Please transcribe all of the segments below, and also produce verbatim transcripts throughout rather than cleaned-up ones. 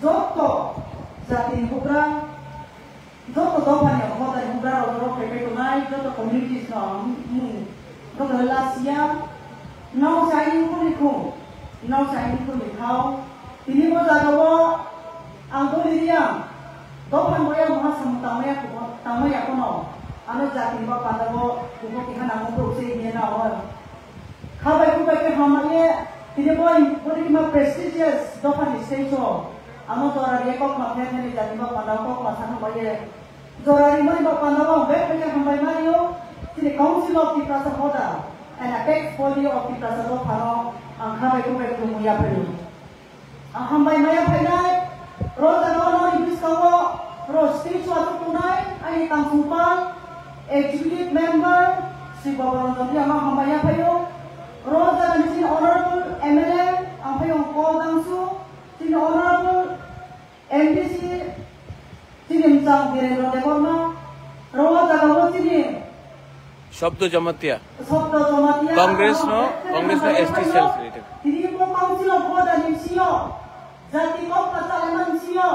Joto jatini bugra, joto dophani hodani bugra rok, rok phaipai tongnai, joto communities no ang mung joto hela siya, nau saini khuni khung, nau saini khuni khau, tini bo jaga o ang doli riya, dophani boya maha samung tangmaya kubo, tangmaya kono, ano jatini bo panda bo kubo keha nangmo bro se hiya na or. Khabai kubai khe hamaiye, tini bo, bo ni kima prestigious dophani stage o. Ano jora riye kokma pher hwnwi jani bo panda kokma sa hamaiye. Jora rimani bo panda bo bek bek hambai mario. Tini Council of Tiprasa Hoda and Apex Body of Tiprasa dophano ang khabai kubai khulumwi yaphaio. Ang hambai maya phainai, ro jaga o nini bwskango ro stage o achuk tongnai, ani tangchungpal, executive member, Sri Baba Ranjan Riya no hambai ya phaio. Ro jaga ni chini honorable M L A, ang phaio Ko Dangsu, chini honorable M D C, chini mchang Birendra Debbarma, ro jaga o chini Sabdo Jamatia. Sabdo Jamatia, Congress no, ano Congress no S T cell created. Tini bo Council of Hoda ni bisingo, jati kok ma chalai man bisingo,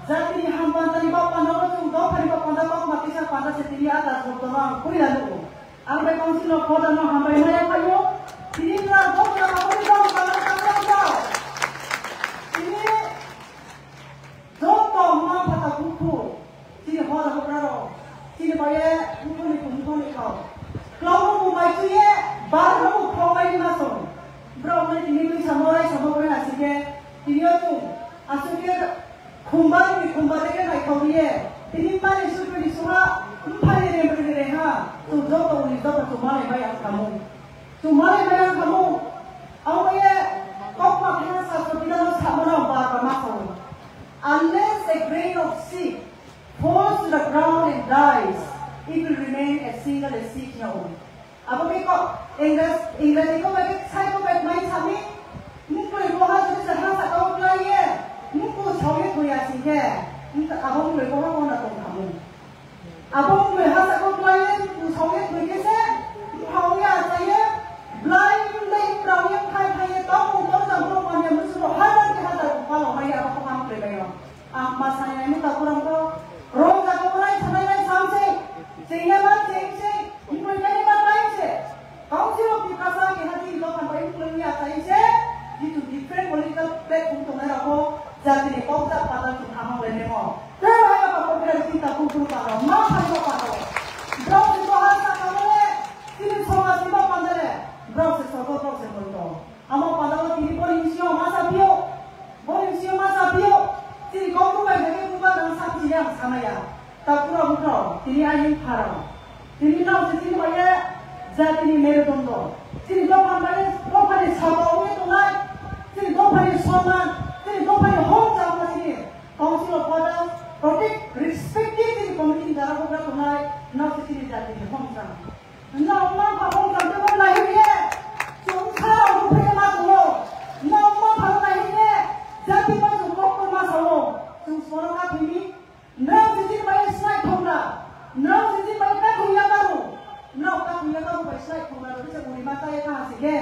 jati ni ham panda ni bak panda o chung dophani bak panda kok ma kisa panda se tini ata sabdo no ang puila nugo. Ang bai Council of Hoda no hambai maya phaio. Tini kra dophani bak panda kok ma kisa panda. Tini Joto ma pha ta bukhu, chini hoda hokra rok, chini bai ye bukhuni khum bukhuni khau. Klong no bu mai chu ye, bar no bu khau bai ni ma song. Bro, mai tini twi samo rai samo bai na si ke, tini yo chung, asuk ye khum bar ni khum bar ye nai khau ye, tini ma ni su ni suha, mpha ye re re re ha, chung joto uni joto chung ma nai bai ang khamu. Chumari mayang khamu, abo ye kokma khe sa so bidal no samo na bar ba ma sawi. Unless a grain of seed falls to the ground and dies, it will remain a single seed no. Abo ke ko English, English ko ba ke sai ko ba mai sami, mukle ko ha jodi sa ha sa ko klai ye, mukle sawi ko ya si ke, abo mukle ko ha ko na tong khamu. Abo mui hasa ko blai le tu song ye tui ke se, phau ya sa ye, blai le brau ye phai phai ye tong u tong jang ko man ye musu ko hajar ke hajar ko palo mai abo ko ham kle bai yo. Ang ma sa ye ni ta kurang ko, ro ja ko blai sa lai lai sam se, se ye ma se se, mui kai ma lai se. Council of Tiprasa keha chini dophani bai ukulung ya chai se, jitu different political platform tongnai rok bo jatini kok jak panda chwng hamang lai nemo. Tei hai ba kok kira chini ta kung kung panda, ma phai ba panda. Brok se to ha sa kamo le, chini somaj ni ba panda le, brok se sogo, brok se moito. Amo panda o tini bori misi o ma sa pio, bori misi o ma sa pio, chini kok kung bai jage kung ba nang sa chini ang samaya. Ta kura bukro, tini ayung phara. Tini nao se chini bai ye jatini merudondo. Chini dophan bai ye dophani sabo ongwi tongnai. Chini dophani soman, chini dophani hok chama chini Council of Elders, protect, respective chini committee ni dara hokra tongnai. Nao se chini jatini hok chama. Nao ma pha hok chama te hok nai ye. Chung sa hok phai ma tongo. Nao ma pha nai ye. Jati ma chung kok ma sao. Chung soro ka thimi. Nrao se chini bai slai thongna, nrao se chini bai kathung yakaru, nrao kathung yakaru bai slai thongna rw se uri ma chaya kha se khe.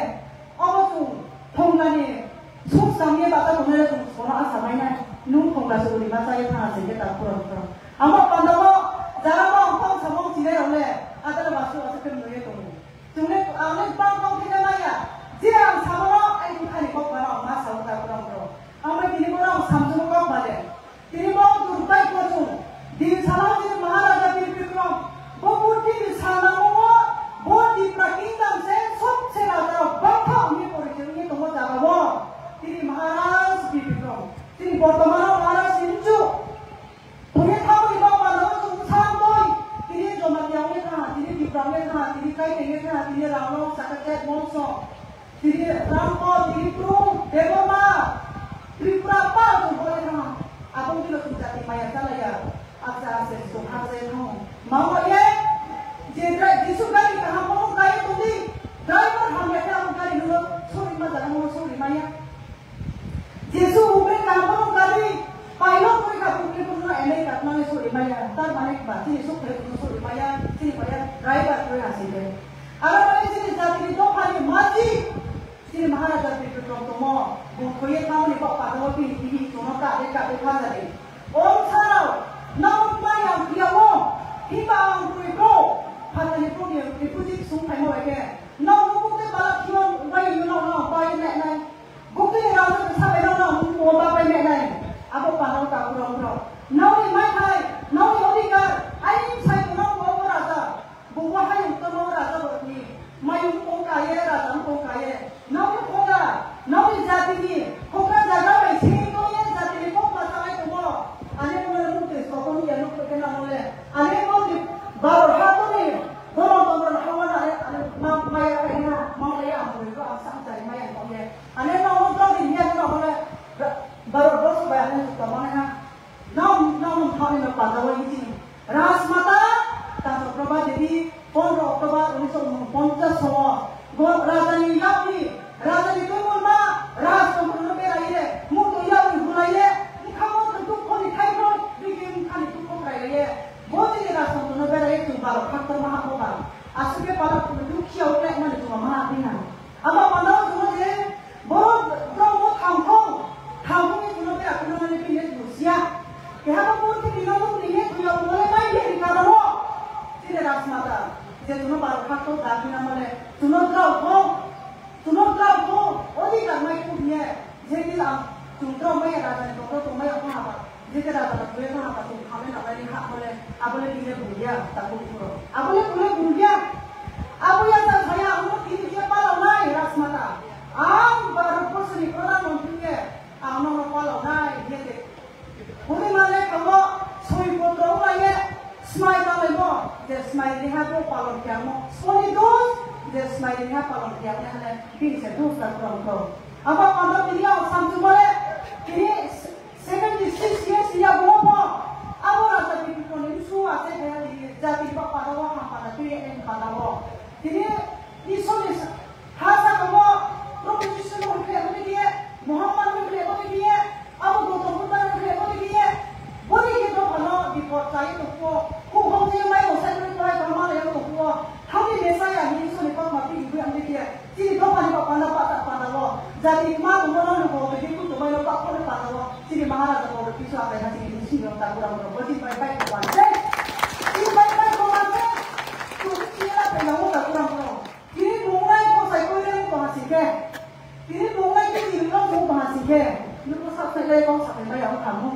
Obo chung thongna ni suk samye bata tongnai le chung sono asa mai nai, nung thongna se uri ma chaya kha se khe ta khoro khoro. Amo panda o jara ma ang thong samung chire rw le, adara basu asa khe nung ye tongo. Chwngno ang le bang bang khe maya. Je ang sabono ai bwkhani kok bana ang ma sao ta kwrwng rok. Ang bai tini bono ang samjwk kok bade. Tini bo ang Durbai kochung. Din salo chini Maharaja Bir Bikram. Bo murti ni salnamo bo Tipra Kingdom se sobse raja rok bangkha uni porichoi uni tongo jaga o. Tini Maharaj Bir Bikram. Tini bortomano Maharaj Sinju. Tini thamoni bapano chwng bwsang doi, tini Jamatia wngwi thangha, tini Tipra wngwi thangha, tini Kaiteng wngwi thangha, tini Rangno saka ket mongso, tini Rangko, tini Bru, Debbarma, Tripura pa chwng wngwi thangha. Abo wngwino chwng jati maya chalaiya, acha ase chwng hakjai thango. Mangma ye, je dra-, Jisu gari kaham bono kaiwi tongdi, driver hamya khe abo gari no sori ma jaga no sori maya. Jisu upre tangmano gari, pilot pore kha upre pore no elei katnani suri maya, tar mane ba chini suk khe pore suri maya, chini maya driver pore hasi de. Aro mane chini jatini dophani maji, chini Maharaja Tripura tongmo, bo khoye thauni ba padao pini pini tono ka de ka de kha. Tongmani ha. Nong, nong, nong thani no panda wai hiji. Rajmata, Tanto Prabha Devi, pondro October unisho ponchas sono. Go rajani yapni, rajani tongmani ma, rajtantro no beraye, muto yapni hulaye, mukha muto dukho ni thairo, bigin khani dukho kraye. Bo tini rajtantro no beraye, tu baro, khaktor maha bo baro. Aswk khe pala dukhiya ukle mani tu maha bina. Abo panda o tongma je, borok borok bo thangthong, thangthong ni tongma bera kuno mani bini tongsiya. Keha bo purthimbi no nukni he tuya umole mai ye ri kararo. Chini Rajmata, je tuno baro khakto dagi na mole, tuno drao thong, tuno drao thong, odhikar mai kubiye, je kila, tum drao mai ya rajani tongdo tongmai ya kona ba. Jete raja na tuya thang apa tum khamai na bai ha bole, abole bile bulya, ta bukuro. Abole bule bulya. Abo ya ta saya amo tini dia palau nai Rajmata. Ang Bharat Borso ni Pradhan Mantri ye, ang no palau nai, jete. Huni male kamo, soi potro ulaye, smai talai mo, je smai ni ha bo palon kiamo. Soni dos, je smai ni ha palon kiamo, hane, bin se dos ta kurang kurang. Abo panda tini ang samsung male, tini Seventy six years ya bo bo. Abo raja bipikoni su ase kaya di jati ba pada wa ha pada tu ya en pada wo. Tini Isor ni ha sa ko bo Prabhu Jisu no hule hule diye, Muhammad no hule hule diye, abo Gautam Buddha no hule hule diye. Boni ke do hano bipot sai to ko. Ko hong je mai mo sai ko ko ko ma le to ko. Hami Messiah ni Isor ni pa ma pi gu am diye. Chini dophani ba panda pata panda wo. Jati kma tongma no nugo, twi khe kuchumai no bakho no panda wo. Chini Maharaja bo kisu akai ha chini sini ta kurang kurang. Bo chini bai bai ko panda. Chini bai bai ko panda. Tu chini la penda wo ta kurang kurang. Chini bungai ko sai ko le ko ha sike. Chini bungai chini lo ko ha sike. Nuko sa sai le ko sa penda ya ko khamu.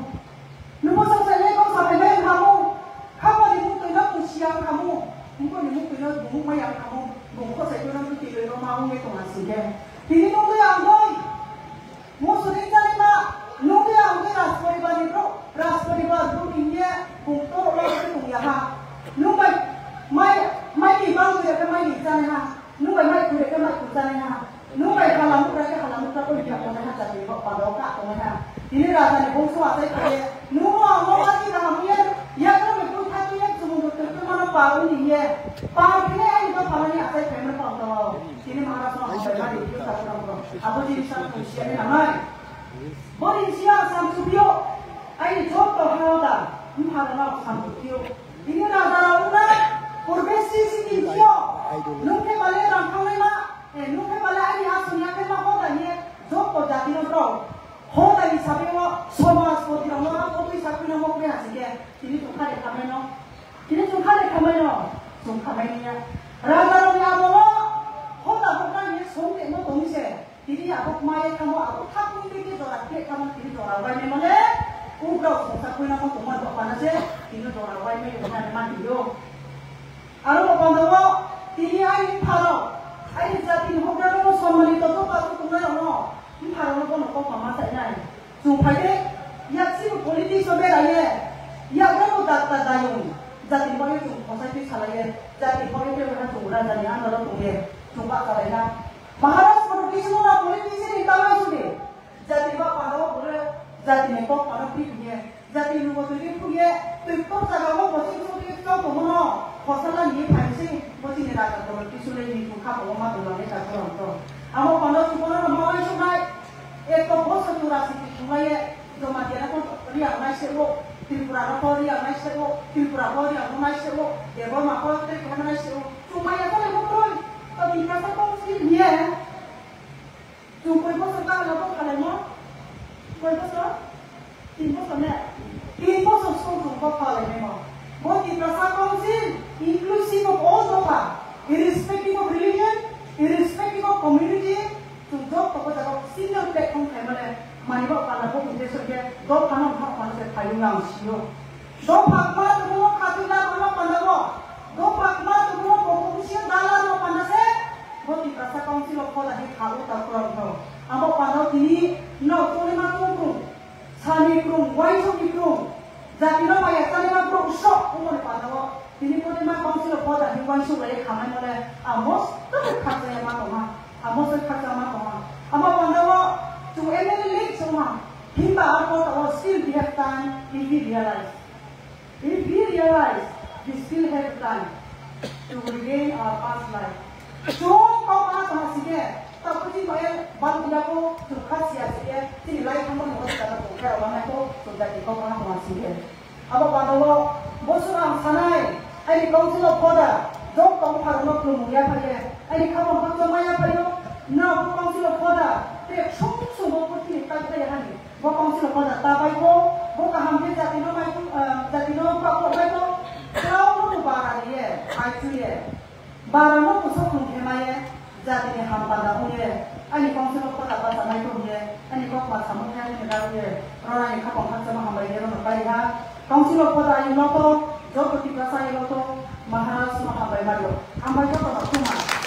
Nungbo saksai le kok sapai bai khamu, khapani muktwi no kusiya khamu, nungbo ni muktwi no bumuk maya khamu, bumuk khosai no muktwi no ma wngwi tong asingkhe. Tini nungwi ang doi, musuring chani ma, nungwi ang doi Rajporibar ni bro, Rajporibar bro hinye, bung toro lo se tong yaha. Nungbai mai, mai ni bang doi khe mai ni chani ha. Nungbai mai khure khe mai khure chani ha. Nungbai hala mukra khe hala mukra ko bia tongnai ha, jati bo panda o ka tongnai ha. Tini raja ni bongso achai khaye. Nungbo ang no mati kaham ye. Yakno me pun thai tuye chumung do tui tui mano pa uni ye. Pa khe ai do pala ni achai khaye mano panda o. Tini Maharaj no hambai mani kyo sa kurang kurang. Abo jini sa kung siya ni namai. Boni siya sam subiyo. Ai jot to hao da. Mharo no sam subiyo. Tini raja rok na purbe si si ni siyo. Nung khe bale rang khanglai ma. Eh, nung khe bale ani aswk ya khe ma hoda ye, joto jati no bro. Hoda ni sabi o somaj poti rok no ang otwi sakwi no mokle hasi khe. Tini chwng kha de khamai no. Tini chwng kha de khamai no. Chwng khamai ni ya. Raja rok ni amo no hoda hoda ni song de no tong se. Tini abo kma ye khamo abo thak ni ke jora khe khamo tini jora wai me mole. Ubrok song sakwi no mo tong ma do pana se. Tini jora wai me yo na ma di yo. Aro bo panda o tini aini pharok, aini jatini hokra rokno somani toto kasu tongnairokno, bupharokno bono kokma ma sainai. Chwng phai de, yaksibo politics o beraye, yakrabo dakta dayung, jatini bagwi chwng khosai twi salaye, jatini bagwi tei wngkha chwng rajani andalo tongye, chwng ba kalaina. Maharaj kono kisu no politics ni tangwi sudi. Jati ba panda o bole, jati ni kok panda pi piye, jati ni bo twi pi piye, twi kok jaga o bo sing sing twi kok tongmano, khosala ni phai sing, bo chini raja kono kisu le ni thung kha bo ma tong le ka kono to. Amo panda o sukono no ma bai sunai, ek to boso churasi ki thunglai ye, Jamatia no ko riang nai se o, Tripura no ko riang nai se o, Tripura ko riang nai se o, Debbarma ko te kha nai se o, chumai ya ko le bo kroi, to tin ka sa kong si ye. Chwng koi bosor kaham bo khalaimo? Koi bosor? Tin bosor ne? Tin bosor song chwng bo khalainaimo. Bo Tiprasa Council, inclusive of all dopha, irrespective of religion, irrespective of community, chwng joto bo jaga single platform khaimale, mani bo pala bo uddesho khe dophano hak mano se phaiwi ang sio. Dopha kma tongmo khatwi na tongmo panda bo. Dopha kma tongmo bo kobusio dala no panda se. Bo Tiprasa Council o khoda hi khago ta khorang thao. Abo panda o tini no tongma tongkrung. Sani krung, waisok ni krung. Jati no maya chani ma krung sok omo ni panda o. Tini kotoi ma Council o khoda hi waisok lai khamai mole. Amo to khaksa ya ma tongma. Amo se khaksa ma tongma. Abo panda o tu M L A link songma. Himba a kota o still we have time if we realize. If we realize, we still have time to regain our past life. Chwng kok ma tong sike, ta puji ma el bal dia ko, tu khasia sike, tini lai khamo ni hosta na ko, kera wanai ko, tu jati kok ma tong sike. Abo bana o, bosor ang sanai, ani council of father, jok tong pharo no klum ya phaye, ani khamo bokto maya phayo, na bo council of father, te sung sung bo puti kai kai hani. Bo council of father ta bai ko, bo kaham khe jati no mai ko, ah, jati no pa ko bai ko, klau no to bara ye, ai tu ye. Bara no to sok nung khe mai ye, jati ni ham panda ong ye. Ani council of father ba ta mai ko ye, ani kok ma samung khe ani da ye. Rona ni khapang kha chama ham bai ye no pai ha. Council of father ayu no to, joto Tiprasa ayu no to, Maharaj no ham bai mario. Ham bai ko to ma kuma.